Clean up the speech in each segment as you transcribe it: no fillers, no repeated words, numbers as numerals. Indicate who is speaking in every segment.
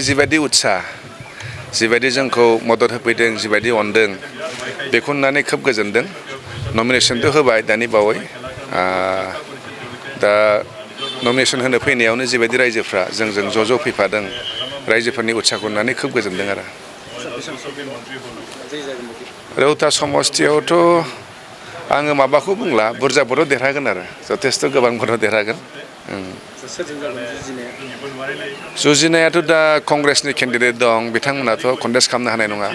Speaker 1: जिबायदि उत्साह जिबायदि जोंखौ मदद होफैदों जिबायदि अनदों बेखौ नुनानै खोब गोजोनदों नमिनेसनथ' होबाय दानि बावै दा नमिनेसन होनो फैनायावनो जिबायदि रायजोफ्रा जोंजों ज' फैफादों रायजोफोरनि उत्साहखौ नुनानै खोब गोजोनदों आरो रौता समस्तियावथ' आङो माबाखौ बुंला बुरजा बर' देरहागोन आरो जथेस्थ' गोबां बर' देरहागोन जुजिनायाथ' दा कंग्रेसनि केन्डिडेट दं बिथांमोनाथ' कन्टेस्ट खालामनो हानाय नङा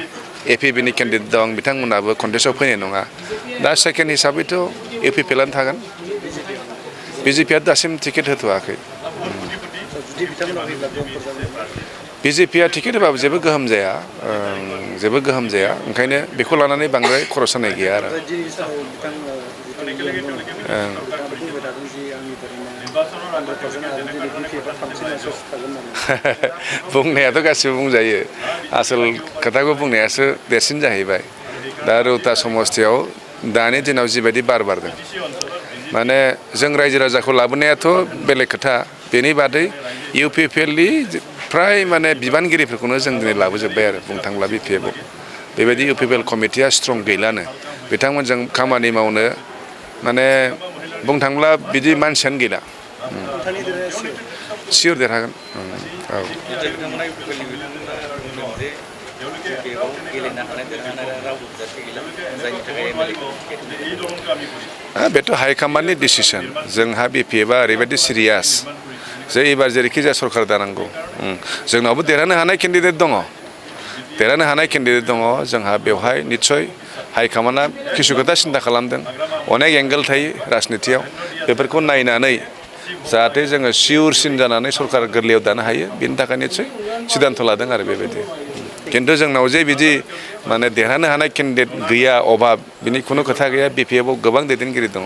Speaker 1: एपिपिनि केन्डिडेट दं बिथांमोनाबो कन्टेस्टआव फैनाय नङा दा सेकेन्ड हिसाबैथ' इउपिपिएलआनो थागोन बिजेपिआ दासिम टिकेट होथ'वाखै बिजेपिआ टिकेट होबाबो जेबो गोहोम जाया ओंखायनो बेखौ लानानै बांद्राय खर' सानाय गैया आरो बुंनायाथ' गासिबो बुंजायो आसोल खोथाखौ बुंनायासो देरसिन जाहैबाय दा रौता समस्तियाव दानि दिनाव जिबायदि बार बारदों माने जों रायजो राजाखौ लाबोनायाथ' बेलेग खोथा बेनि बादै इउपिपिएलनि फ्राय माने बिबानगिरिफोरखौनो जों दिनै लाबोजोब्बाय आरो बुंनो थांब्ला बिपिएफआव बेबायदि इउपिपिएल कमिटिया स्ट्रं गैलानो बिथांमोनजों खामानि मावनो माने बुंनो थांब्ला बिदि मानसियानो गैला सियर देरहागोन औ बेथ' हाइकमान्डनि डिसिसन जोंहा बिपिएफआ ओरैबायदि सिरियास जे एबार जेरैखि जाया सरकार दानांगौ जोंनावबो देरहानो हानाय केन्डिडेट दङ जोंहा बेवहाय निस्सय हाइकमान्डआ किसु खोथा सिन्था खालामदों अनेक एंगेल थायो राजनितियाव बेफोरखौ नायनानै जाहाथे जोङो सियरसिन जानानै सरकार गोरलैयाव दानो हायो बेनि थाखाय निस्सय सिद्धान्त लादों आरो बेबायदि खिन्थु जोंनाव जे बिदि माने देरहानो हानाय केन्डिडेट गैया अभाब बिनि खुनु खोथा गैया बिपिएफआव गोबां दैदेनगिरि दङ